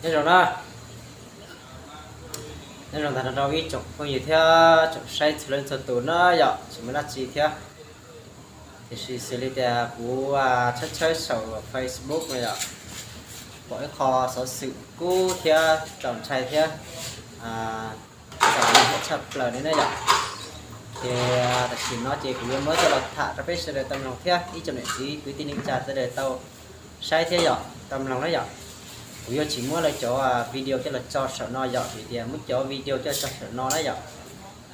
Nyob zoo na, nyob zoo tag nrho rau ib tsoom phooj ywg thiab tsoom saib txhua leej txhua tus na yom, tsis muaj dab tsi thiab. Tiam sis xws li tias kuv tshawb tshawb saum Facebook no yom, pom ib qho xov xwm kub thiab txaus ntshai thiab txaus ntshai tshaj plaws li na yom. Ces tam sim no ces kuv yuav muab coj los tham rau peb sawv daws tau mloog thiab ib tsoom niam txiv kwv tij neej tsa sawv daws tau saib thiab yom, tau mloog na yom. Kuv yuav tsis muab lawv cov video coj los tso saum no yom, vim tias muab cov video coj tso saum no na yom,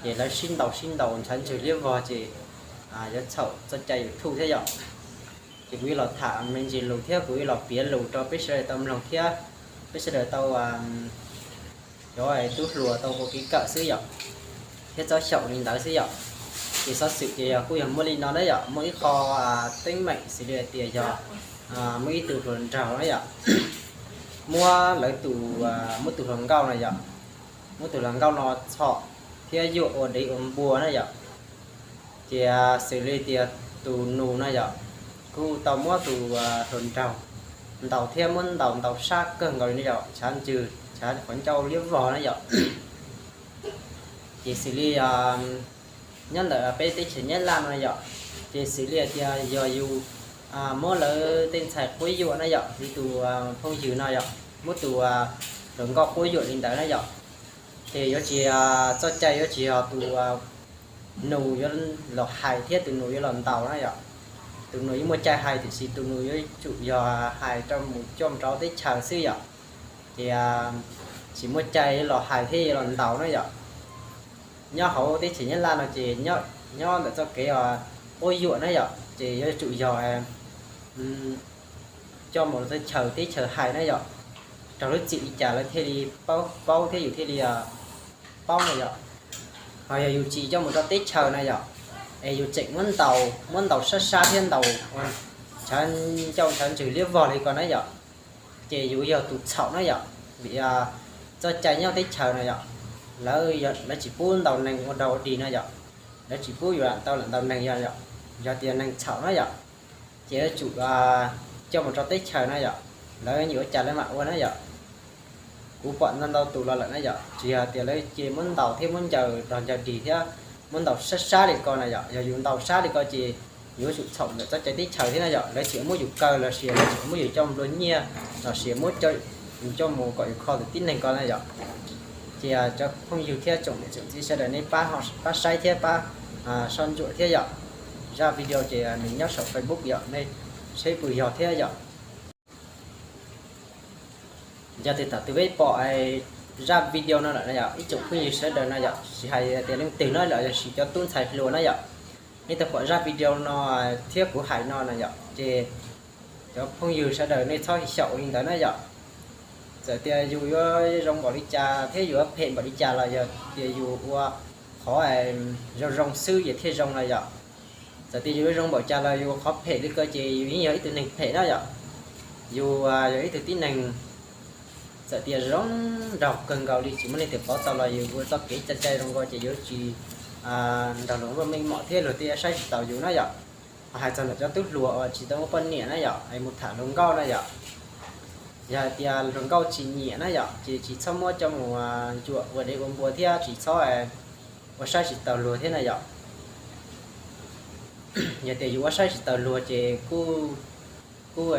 ces lawv sib ntaus sib ntaus ntshav ntswg liab vog ces yuav txhaum txoj cai YouTube thiab yom. Ces kuv yuav los tham me ntsis lus thiab kuv yuav los piav lus rau peb sawv daws tau mloog thiab peb sawv daws tau cov tub hluas tau ua kev kawm xwb yom, thiab txhob xyaum li ntawd xwb yom. Ces xov xwm ces yog kuj yog muaj li no na yom, muaj ib qho teeb meem xws li hais tias yog muaj ib tug hluas nraug na yom, muab lawv tus, muab tus hluas nkauj no yom, muab tus hluas nkauj no txhom thiab yuam ua dev ua npua na yom. Ces xws li tias tus nus no yom, kuj tau muab tus hluas nraug ntaus thiab muab ntaus ntaus sab kawg nkaus li na yom, ntshav ntswg ntshav qhov ncauj liab vog na yom. Ces xws li nyob ntawm peb teb chaws Nyab Laj no yom, ces xws li hais tias yog yus muab lawv tej ntxhais quab yuam na yom, li tus phooj ywg no yom, muab tus hluas nkauj quab yuam li ntawd na yom, ces yuav tsis, txoj cai yuav tsis yog tus nus yuav los hais thiab tus nus yuav los ntaus na yom. Tus nus yeej muaj cai hais tiam sis tus nus yuav tsum yog hais rau mus coj mus rau teb chaws xwb yom. Ces tsis muaj cai los hais thiab yuav los ntaus na yom. Nyob hauv teb chaws Nyab Laj no ces nyob ntawm txoj kev quab yuam na yom, ces yuav tsum yog coj mus rau teb chaws, teb chaws hais na yom, raug lub txim li cas lawv thiaj li paub thiab yus thiaj li paub na yom. Ho yog yus tsis coj mus rau teb chaws na yom, es yus tseem muab ntaus, muab ntaus sab sab thiab ntaus ua ntshav ncauj ntshav ntswg liab vog li ko na yom, ces yus yog tus txhaum na yom. Vim txoj cai nyob teb chaws no yom, lawv, lawv tsis pub ntaus neeg ua dog ua dig no yom, lawv tsis pub yus lam tau lam ntaus neeg yom, yog tias neeg txhaum na yom, ces yuav tsum coj mus rau teb chaws na yom, lawv nyiam ua cas lawv mam ua na yom. Kuv pom ntau ntau tus los lawm na yom, tsis yog tias lawv cia muab ntaus thiab muab ncaws dog ncaws dig thiab muab ntaus sab sab li ko na yom. Yog yus ntaus sab li ko ces yus yuav tsum txhaum ntawm txoj cai teb chaws thiab na yom. Lawv tseem muab yus kaw los sis lawv tseem muab yus coj nplua nyiaj los sis muab yus coj mus kom yus kho tus tib neeg ko na yom. Ces cov phooj ywg thiab tsoom niam tsoom txiv sawv daws nej pab, pab saib thiab pab soj ntsuam thiab yom. Zaj video ces nws nyob saum Facebook yom, nej saib puas yog thiab yom. Yog tias thaum twg peb pom zaj video no lawm na yom, ib tsoom phooj ywg sawv daws no yom, tsis hais tias leej twg no los yog sis cov tub ntxhais hluas na yom, nej tau pom zaj video no thiab kuv hais no na yom, ces cov phooj ywg sawv daws nej txhob xyaum li ntawd na yom. Txawm tias yus yuav zoo npaum li cas thiab yus yuav phem npaum li cas los yog tias yus ua qhov zoo zoo xwb ces thiaj zoo na yom. Txawm tias yus yuav zoo npaum cas los yus ua qhov phem li ko ces yus yeej yog ib tug neeg phem na yom. Yus yog ib tug tib neeg, txawm tias zoo nraug kawg nkaus li tsis muaj leej twg pov tau los yus ua txoj kev cai cai zoo nkaus ces yuav tsis nrog luag luaj meej mom thiab luag thiaj saib tsis taus yus na yom. Ho hais txog ntawm cov tub hluas uas tsis tau muaj poj niam na yom, es mus tham hluas nkauj na yom, yog hais tias hluas nkauj tsis nyiam na yom, ces tsis txhob muab coj mus yuam ua dev ua npua thiab tsis txhob ua saib tsis taus luag thiab na yom. Yog tias yus ua saib tsis taus luag ces kuj, kuj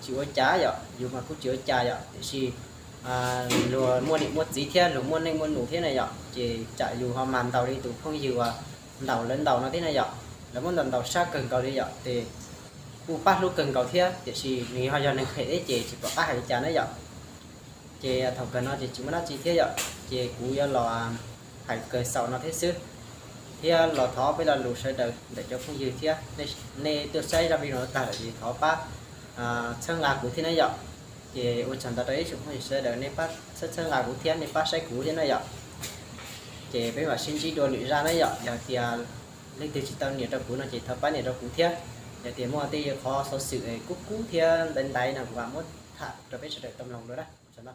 tsis ua cas yom, yus mas kuj tsis ua cas yom, tiam sis luag muaj niam muaj txiv thiab luag muaj neej muaj nus thiab na yom, ces tsam yus ho mag ntaus li tus phooj ywg uas ntaus lawv ntaus no thiab na yom. Lawv muab ntaus ntaus sab kawg nkaus li yom, ces kuj pab hlub kawg nkaus thiab, tiam sis nws ho yog neeg phem thiab ces tsis pom qab hais li cas na yom. Ces thaum kawg no ces tsis muaj dab tsi thiab yom, ces kuv yuav los hais kawg xaus no thiab xwb, thiab los thov peb lo lus sawv daws ntawm cov phooj ywg thiab, nej tuaj saib zaj video no tag lawm ces thov pab txhawb nqa kuv thiab na yom. Ces ua tsaug ntau rau ib tsoom phooj ywg sawv daws nej pab txhawb txhawb nqa kuv thiab nej pab saib kuv thiab na yom. Ces peb mam sib ntsib dua lwm zaj na yom, yog tias leej twg tsis tau nias rau kuv no ces thov pab nias rau kuv thiab. Yog tias muaj tej qhov xov xwm kub kub thiab ntaiv ntaiv no kuv mam muab tham rau peb sawv daws tau mloog dua na.